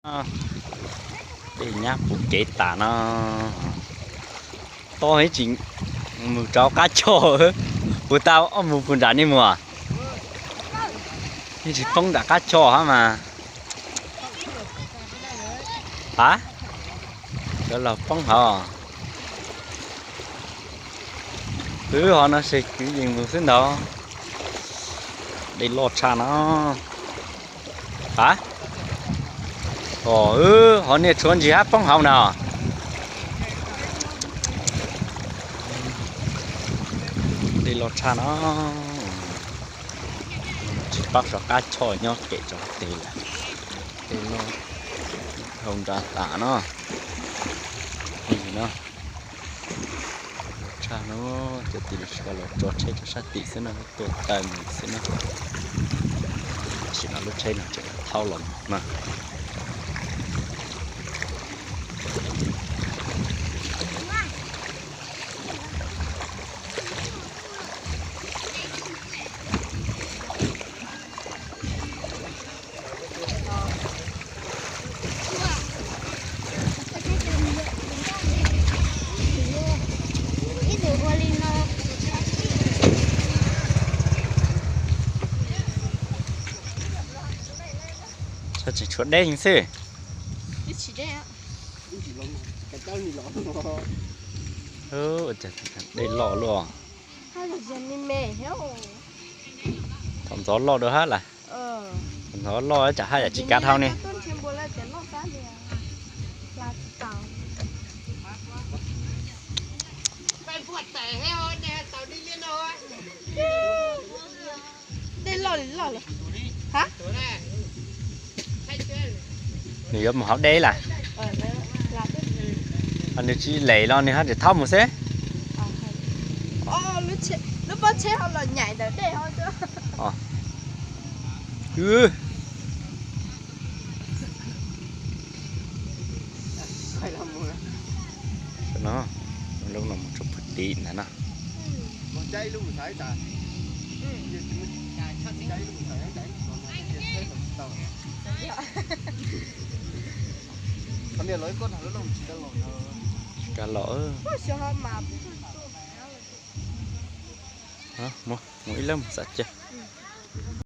Tej nyab puv kev tas no, toj ib tsis mus rau qab choj, puas tau ob mus puas nram nej mus, ib tsis poob nram qab choj hab mas. A, cov laug poob hov. Wb hov no se kwv yees mus xwb ntag. Dej loj tshaj no. A, o, hov niag tshuav ntsis hab poob hauv no. Dej loj tshaj no. Tsis paub saum qab choj nyob pem rau qhov twg lawm. Tej no hau nra tas no. No, tshaj no, cov tim los tsis kam los tso tsheb rau sab tim xwb no, tuaj taw mus xwb no. Tam sim no lub tsheb no tseem thaub los mus na. Tseem tshuav deb xwb. Dej loj luaj. Thaum ntxov loj dua hab las. Thaum ntxov loj tsam haj yam tsis kav dhau ne. Nws yuav mus hauv deb las. Nws tsis lem los nws haj tseem thaub mus xwb. Lub no mus rau puag tim ntawd no. Tsis kav los. Mus ib leeg mus xav cia.